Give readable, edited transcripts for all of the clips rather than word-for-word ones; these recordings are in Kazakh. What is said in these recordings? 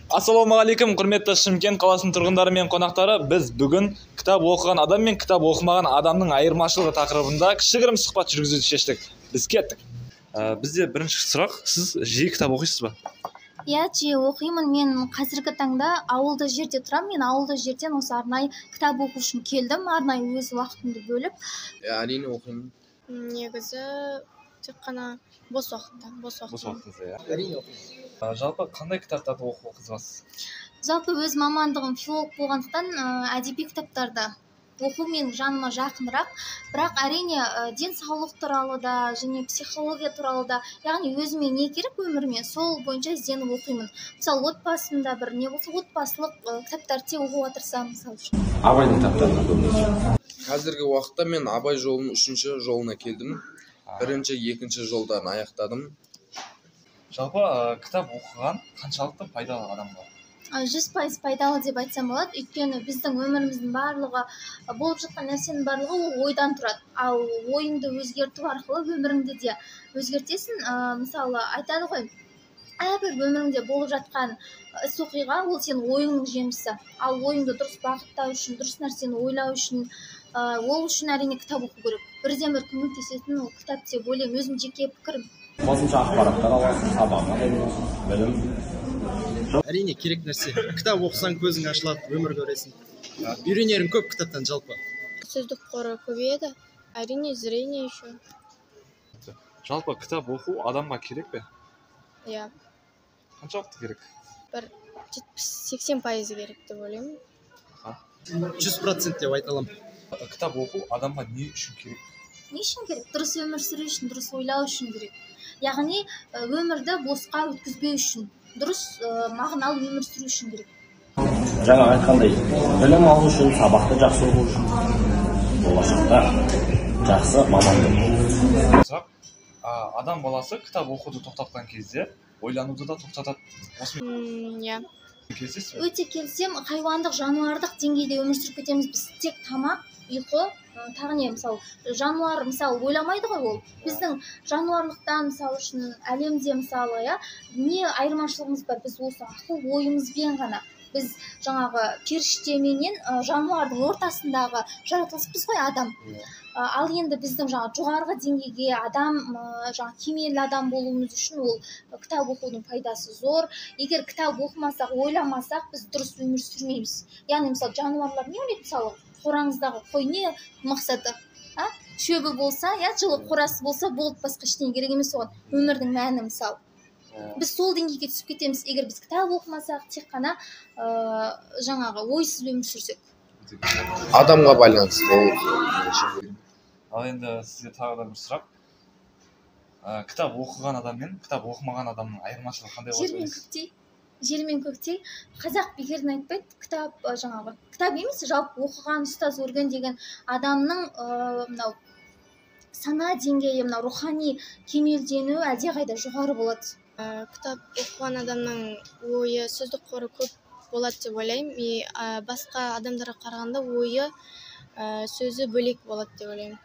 Ассалаумағалейкум, құрметті Шымкент қаласының тұрғындары мен қонақтары. Біз бүгін кітап оқыған адам мен кітап оқымаған адамның айырмашылығы тақырыбында кішігірім сұхбат жүргізуді шештік. Біз кеттік. Бізде бірінші сұрақ: сіз жиі кітап оқисыз ба? Иә, жиі оқимын. Мен қазіргі таңда ауылды жерде тұрамын. Мен ауылды жерден осы арнайы кітап оқу үшін келдім, арнайы өз уақытымды бөліп. Иә, әрине, оқимын. Негізі тек қана бос уақытта, бос Бос уақытта. уақытыңызда, иә. Әрине, оқимын. Жалпы қандай кітаптарды оқуға қызығасыз? Жалпы өз мамандығым филолог болғандықтан, әдеби кітаптарды оқу менің жаныма жақынырақ. Бірақ, әрине, денсаулық туралы да және психология туралы да, яғни өзіме не керек өміріме, сол бойынша ізденіп оқимын. Мысалы, отбасымда бір не болса, отбасылық кітаптарды тек оқуға тырысамын, мысалы үшін. Абайдың кітаптарына көбінесе. Қазіргі уақытта мен Абай жолының үшінші жолына келдім. Бірінші, екінші жолдарын аяқтадым. Жалпы кітап оқыған қаншалықты пайдалы адамға? 100% пайдалы деп айтсам болады, өйткені біздің өміріміздің барлығы, болып жатқан нәрсенің барлығы ол ойдан тұрады. Ал ойыңды өзгерту арқылы өміріңді де өзгертесің. Мысалы, айтады ғой, әрбір өміріңде болып жатқан іс оқиға ол сенің ойыңның жемісі. Ал ойыңды дұрыс бағыттау үшін, дұрыс нәрсені ойлау үшін, ол үшін, әрине, кітап оқу керек. Бірден бір көмектесетін ол кітап деп ойлаймын, өзім жеке пікірім. Қосымша ақпараттар аласың, сабағыңа дайындаласың, білім. Әрине, керек нәрсе. Кітап оқысаң, көзің ашылады, өмір көресің. Үйренерің көп кітаптан жалпы. Сөздік қоры көбейеді, әрине, зрение еще. Жалпы кітап оқу адамға керек пе? Иә. Қаншалықты керек? 70-80% керек деп ойлаймын. 100% деп айта аламын. Кітап оқу адамға не үшін керек? Не үшін керек? Дұрыс өмір сүру үшін, дұрыс ойлау үшін керек. Яғни өмірді босқа өткізбеу үшін, дұрыс, мағыналы өмір сүру үшін керек. Жаңа айтқандай, білім алу үшін, сабақты жақсы оқу үшін, болашақта жақсы маман болу. Сұрақ: адам баласы кітап оқуды тоқтатқан кезде ойлануды да тоқтатады, осымен Иә. келісесіз бе? Өте келісемін. Хайуандық, жануарлық деңгейде өмір сүріп кетеміз біз. Тек тамақ, ұйқы, тағы не? Мысалы, жануар, мысалы, ойламайды ғой ол. Біздің жануарлықтан, мысалы үшін, әлемде, мысалы, иә, не айырмашылығымыз бар? Біз осы ақыл ойымызбен ғана, біз жаңағы періште менен жануардың ортасындағы жаратылыспыз ғой, адам. Ал енді біздің жаңа жоғарғы деңгейге адам, жаңа кемел адам болуымыз үшін ол кітап оқудың пайдасы зор. Егер кітап оқымасақ, ойламасақ, біз дұрыс өмір сүрмейміз. Яғни, мысалы, жануарлар не ойлайды? Мысалы, қораңыздағы қой не мақсаты? А шөбі болса, иә, жылы қорасы болса болды, басқа ештеңе керек емес оған. Өмірдің мәні, мысалы, біз сол деңгейге түсіп кетеміз, егер біз кітап оқымасақ, тек қана жаңағы ойсыз өмір сүрсек. Адамға байланысты ол меніңше. Ал енді сізге тағы да бір сұрақ. Кітап оқыған адам мен кітап оқымаған адамның айырмашылығы қандай Жер болады мен ойлайсыз? көктей, жер мен көктей. Қазақ бекерден айтпайды, кітап, жаңағы кітап емес, жалпы оқыған, ұстаз көрген деген адамның мынау сана деңгейі, мынау рухани кемелденуі әлдеқайда жоғары болады. Кітап оқыған адамның ойы, сөздік қоры көп болады деп ойлаймын. И басқа адамдарға қарағанда ойы, сөзі бөлек болады деп ойлаймын.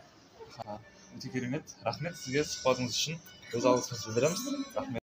Өте керемет, рахмет сізге сұхбатыңыз үшін. Өз алғысымызды білдіреміз, рахмет.